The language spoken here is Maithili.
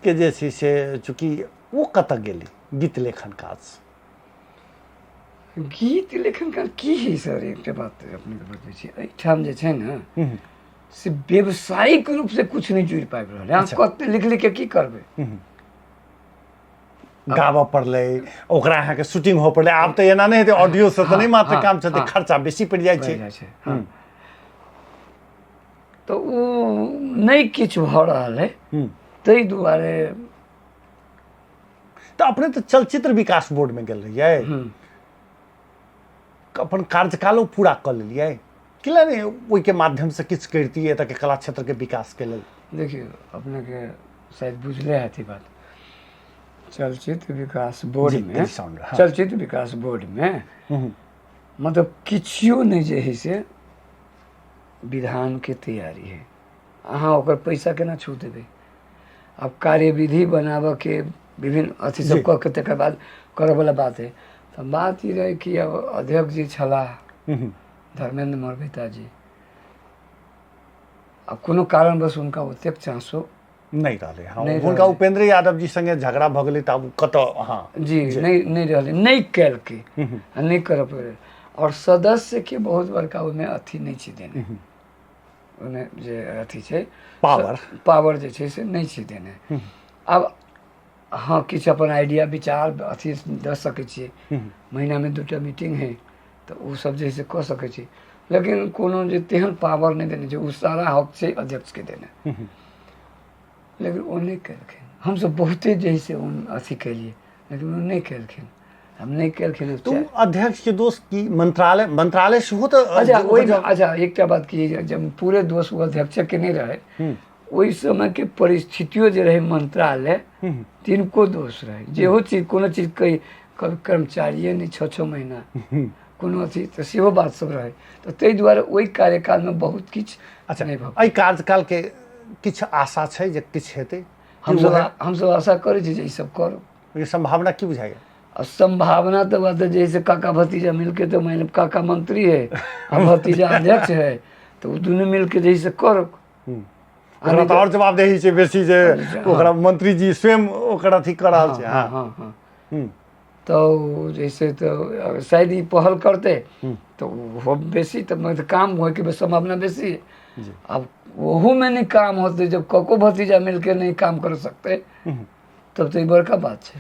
गीतके जे छै से चूँकि ओ कतऽ गेलै गीत लेखन काज? गीत लेखन काल की है सर, एकटा बात अपनेके बतबै छी। एहिठाम जे छै ने से व्यावसायिक रूप से कुछ नहि जुड़ि पाबि रहल है। अहाँ कते लिख लिख के की करबै? गाबऽ पड़लै ओकरा, अहाँके शूटिंग होऽ पड़लै। आब तऽ एना नहि हेतै, ऑडियो से तऽ नहि मात्र काम चलतै, खर्चा बेसी पड़ि जाइ छै। जाइ छै, हँ। तऽ ओ नहि किछु भऽ रहल है, ताहि दुआरे। तऽ अपने तऽ चलचित्र विकास बोर्डमे गेल रहियै, अपन कार्यकालो पूरा कऽ लेलियै, किला नहि ओहिके माध्यमसँ किछु करितियै एतऽके कला क्षेत्रके विकासके लेल? देखियौ, अपनेके शायद बुझले हैत ई बात, चलचित्र विकास बोर्डमे साउंड, हाँ। चलचित्र विकास बोर्डमे मतलब किछियो नहि जे है से विधानके तैयारी है। अहाँ ओकर पैसा केना छू देबै? आब कार्यविधि बनाबऽके विभिन्न अथी सब कऽ के तकर बाद करऽवला बात है। तऽ बात ई रहै कि अब अध्यक्ष जी छलाह धर्मेंद्र मरबेता जी, आब कोनो कारणवश हुनका ओतेक चांसो नहि रहलै। हँ, नहि हुनका रहलै। उपेंद्र यादव जी संगे झगड़ा भऽ गेलै तऽ आब कतऽ? हँ। जी, नहि, नहि रहलै, नहि केलकै आ नहि करऽ पड़लै। आओर सदस्यके बहुत बड़का ओहिमे अथी नहि छै देने, ओहिमे जे अथी छै पावर। पावर जे छै से नहि छै देने। आब हँ, किछु अपन आइडिया, विचार, अथी दऽ सकै छियै। महीनामे 2टा मीटिंग हइ तऽ ओ सब जे है से कऽ सकै छी, लेकिन कोनो जे तेहन पावर नहि देने छै। ओ सारा हक छै अध्यक्षके देने, लेकिन ओ नहि केलखिन। हमसब बहुते जे है से अथी केलियै, लेकिन ओ नहि केलखिन, हम नहि केलखिन। तऽ ओ अध्यक्ष के दोष की मंत्रालय? मंत्रालय सेहो तऽ अच्छा, ओहि अच्छा, एकटा बात की जब पूरे दोष ओ अध्यक्षके नहि रहै, ओहि समयके परिस्थितियो जे रहै, मंत्रालय तिनको दोष रहै। जेहो चीज कोनो चीज कहि कभी कर्मचारिए नहि 6-6 महीना कोनो अथी, तऽ सेहो बात सब रहै। तऽ ताहि दुआरे ओहि कार्यकालमे बहुत किछु अच्छा नहि भऽ एहि कार्यकालके किछु आशा छै जे किछु हेतै? हमसब हमसब आशा करै छी जे ई सब करू। ई सम्भावना की बुझाइया? आ सम्भावना तऽ बात जैसे काका भतीजा मिलके, तऽ मानि काका मंत्री है आ भतीजा अध्यक्ष है, तऽ ओ दुनू मिलके जैसे करू। ओकरा तऽ आओर जवाबदेही छै बेसी जे ओकरा मंत्री जी स्वयं ओकर अथी कऽ रहल छै। हँ हँ हँ तऽ जैसे तऽ शायद ई पहल करते तऽ ओहो बेसी तऽ मतलब काम होइके सम्भावना बेसी है। अब ओहूमे नहि काम होतै, जब कको भतीजा मिलके नहीं काम कर सकते, तब तऽ ई बड़का बात छै।